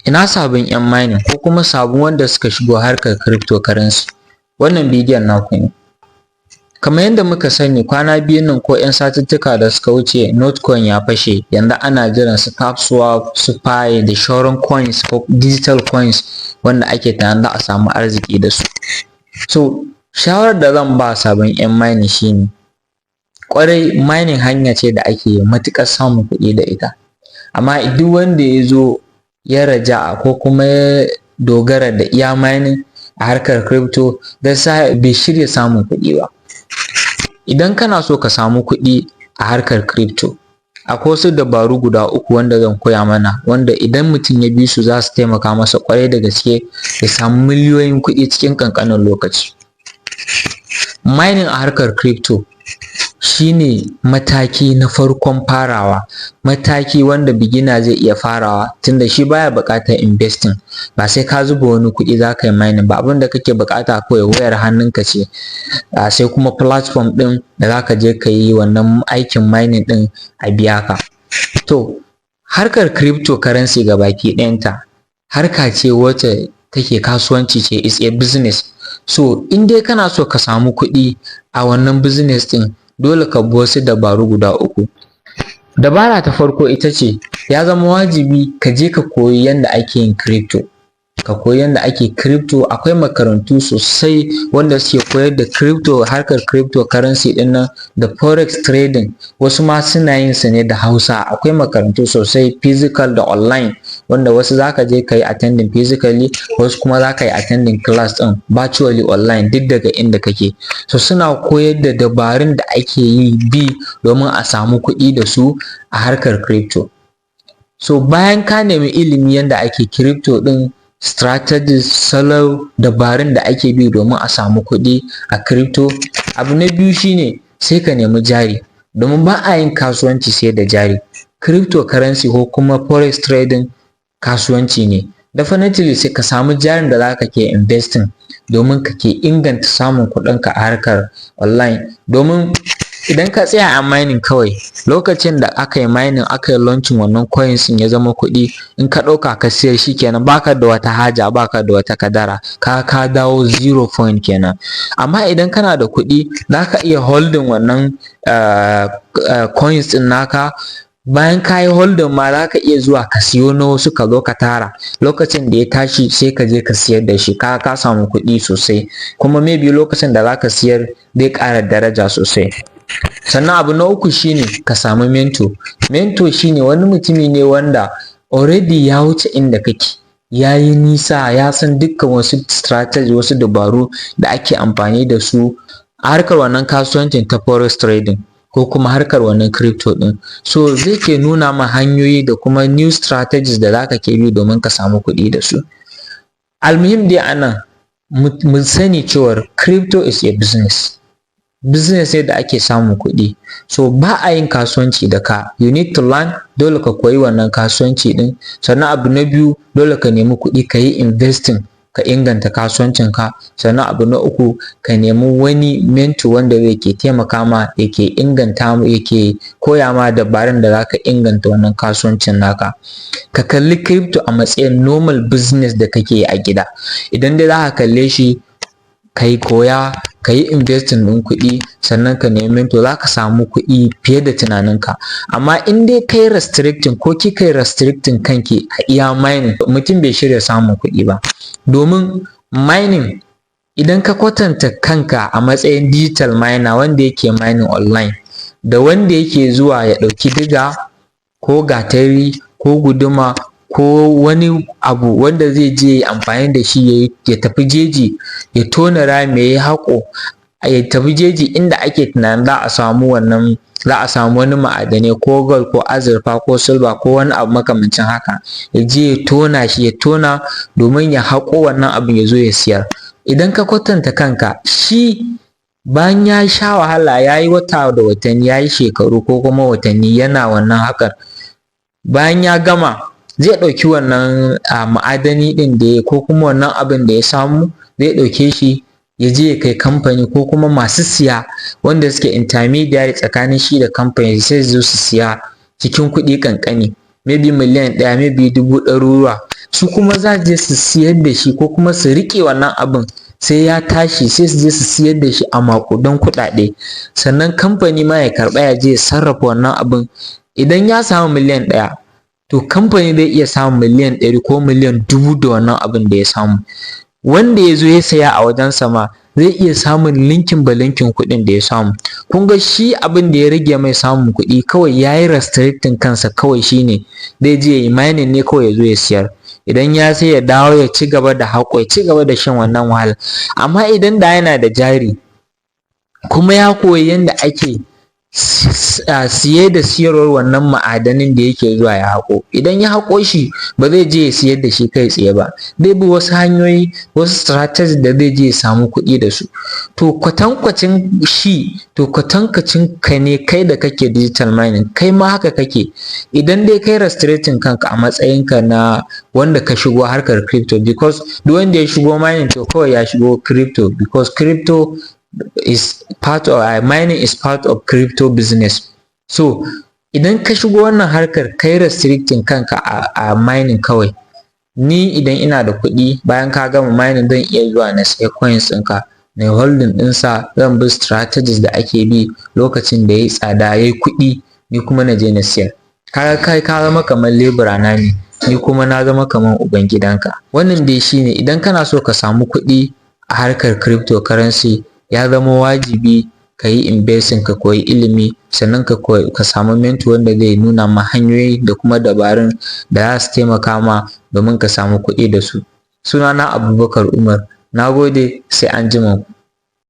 Ina sabbin 'yan mining ko kuma sabbin wanda suka shigo harkar cryptocurrency? Wannan bidiyon naku ne. Kamar yadda muka sani, kwana biyun nan ko 'yan satuttuka da suka wuce, Notcoin ya fashe. Yanzu ana jiran su Tapswap, su Pi da shauran coins ko digital coins wanda ake tunanin za a samu arziki da su. So shawarar da zan ba sabon 'yan mining shine, ƙwarai mining hanya ce da ake matuƙar samun kuɗi da ita, amma duk wanda ya zo ya raja'a ko kuma ya dogara da iya mining a harkar crypto, gaskiya bai shirya samun kuɗi ba. Idan kana so ka samu kuɗi a harkar crypto, akwai wasu dabaru guda uku wanda zan koya mana, wanda idan mutum ya bi su za su taimaka masa ƙwarai da gaske ya samu miliyoyin kuɗi cikin ƙanƙanin lokaci. Mining a harkar crypto shine mataki na farkon farawa, mataki wanda beginner zai iya farawa, tunda shi baya buƙatar investing. Ba sai ka zuba wani kuɗi za ka yi mining ba. Abin da kake buƙata kawai wayar hannunka ce, sai kuma platform ɗin da za ka je ka yi wannan aikin mining ɗin a biya ka. To, harkar cryptocurrency gabaki ɗayanta harka ce wacce take kasuwanci ce, is a business. So in dai kana so ka samu kuɗi a wannan business ɗin, dole ka bi wasu dabaru guda uku. Dabara ta farko ita ce, ya zama wajibi ka je ka koyi yanda ake yin crypto, ka koyi yanda ake crypto. Akwai makarantu sosai wanda suke koyar da crypto, harkar cryptocurrency ɗin nan da forex trading. Wasu ma suna yin su ne da Hausa. Akwai makarantu sosai, physical da online, wanda wasu zaka je ka yi attending physically, wasu kuma zaka yi attending class ɗin virtually online, duk daga inda kake. So suna koyar da dabarun da ake yi bi domin a samu kuɗi da su a harkar crypto. So bayan ka nemi ilimi yanda ake crypto ɗin, strategies, salo, dabarun da ake bi domin a samu kuɗi a crypto, abu na biyu shine sai ka nemi jari, domin ba a yin kasuwanci sai da jari. Cryptocurrency ko kuma forex trading kasuwanci ne. Definitely sai ka samu jarin da zaka ke investing domin ka ke inganta samun kuɗinka a harkar online. Domin idan ka tsaya a mining kawai, lokacin da aka yi mining, aka yi launching wannan coins ɗin ya zama kuɗi, in ka ɗauka ka siyar, shikenan, baka da wata haja, baka da wata kadara, ka dawo zero point kenan. Amma idan kana da kuɗi, zaka iya holding wannan coins ɗin naka. Bayan ka yi holding ma, za ka iya zuwa ka siyo na wasu, ka zo ka tara. Lokacin da ya tashi, sai ka je ka siyar da shi, ka samu kuɗi sosai. Kuma maybe lokacin da za ka siyar zai ƙara daraja sosai. Sannan abu na uku shine ka samu mentor. Mentor shine wani mutumi ne wanda already ya wuce inda kake, ya yi nisa, ya san dukkan wasu strategy, wasu dabaru da ake amfani da su a harkar wannan kasuwancin ta forex trading ko kuma harkar wannan crypto ɗin. So zai ke nuna ma hanyoyi da kuma new strategies da zaka ke bi domin ka samu kuɗi da su. Almuhim dai a nan, mu sani cewar crypto is a business, business ne da ake samun kuɗi. So ba a yin kasuwanci da ka. You need to learn, dole ka koyi wannan kasuwanci ɗin. Sannan abu na biyu, dole ka nemi kuɗi ka yi investing, ka inganta kasuwancinka. Sannan abu na uku, ka nemi wani mentor wanda zai ke taimaka ma, yake inganta, yake koya ma dabarun da zaka inganta wannan kasuwancin naka. Ka kalli crypto a matsayin normal business da kake yi a gida. Idan dai zaka kalle shi, kai koya, ka yi investing ɗin kuɗi, sannan ka nemi mentor, za ka samu kuɗi fiye da tunaninka. Amma in dai kai restricting ko kika yi restricting kanki a iya mining, mutum bai shirya samun kuɗi ba. Domin mining, idan ka kwatanta kanka a matsayin digital miner wanda yake mining online da wanda yake zuwa ya ɗauki diga ko gatari ko guduma ko wani abu wanda zai je ya yi amfani da shi, ya tafi jeji ya tona rami, ya yi haƙo, ya tafi jeji inda ake tunanin za a samu wannan, za a samu wani ma'adanai, ko gold ko azurfa ko silver ko wani abu makamancin haka, ya je ya tona shi, ya tona domin ya haƙo wannan abun, ya zo ya siyar. Idan ka kwatanta kanka, shi bayan ya sha wahala, ya yi wata da watanni, ya yi shekaru ko kuma watanni yana wannan haƙar, bayan ya gama, zai ɗauki wannan ma'adani ɗin da ya ko kuma wannan abin da ya samu, zai ɗauke shi ya je ya kai kamfani, ko kuma masu siya wanda suke intermediary tsakanin shi da kamfani sai su zo su siya cikin kuɗi ƙanƙani. maybe miliyan 1, maybe dubu ɗaruruwa. Su kuma za je su siyar da shi ko kuma su riƙe wannan abin sai ya tashi, sai su je su siyar da shi a maƙudan kuɗaɗe. Sannan kamfani ma ya karɓa, ya je ya sarrafa wannan abin. Idan ya samu miliyan 1, to kamfani zai iya samun miliyan 100 ko miliyan 1000 da wannan abin da ya samu. Wanda ya zo ya saya a wajensa ma zai iya samun ninkin ba ninkin kuɗin da ya samu. Kun ga shi abin da ya rage mai samun kuɗi kawai, ya yi restricting kansa kawai, shine zai je ya yi mining ne kawai, ya zo ya siyar. Idan ya sai, ya dawo ya ci gaba da haƙo, ya ci gaba da shan wannan wahala. Amma idan da yana da jari kuma ya koyi yanda ake siye da siyarwar wannan ma'adanin da yake zuwa ya haƙo, idan ya haƙo shi, ba zai je ya siyar da shi kai tsaye ba, zai bi wasu hanyoyi, wasu strategy da zai je ya samu kuɗi da su. To kwatankwacin shi, to kwatankwacin ka ne kai da kake digital mining, kai ma haka kake. Idan dai kai restricting kanka a matsayinka na wanda ka shigo harkar crypto, because duk wanda ya shigo mining, to kawai ya shigo crypto, because crypto is part of mining is part of crypto business. So idan ka shigo wannan harkar, kai restricting kanka a mining kawai. Ni idan ina da kuɗi, bayan ka gama mining, zan iya zuwa na sai coins ɗinka, na holding ɗinsa. Zan bi strategies da ake bi. Lokacin da yayi tsada, yayi kuɗi, ni kuma na je na siyar. Kaga kai ka zama kamar lebura na ne, ni kuma na zama kamar uban gidanka. Wannan dai shine. Idan kana so ka samu kuɗi a harkar cryptocurrency, ya zama wajibi ka yi investing, ka koyi ilimi, sannan ka samu mentor wanda zai nuna ma hanyoyi da kuma dabarun da za su taimaka ma domin ka samu kuɗi da su. Sunana Abubakar Umar, na gode, sai anjima ku.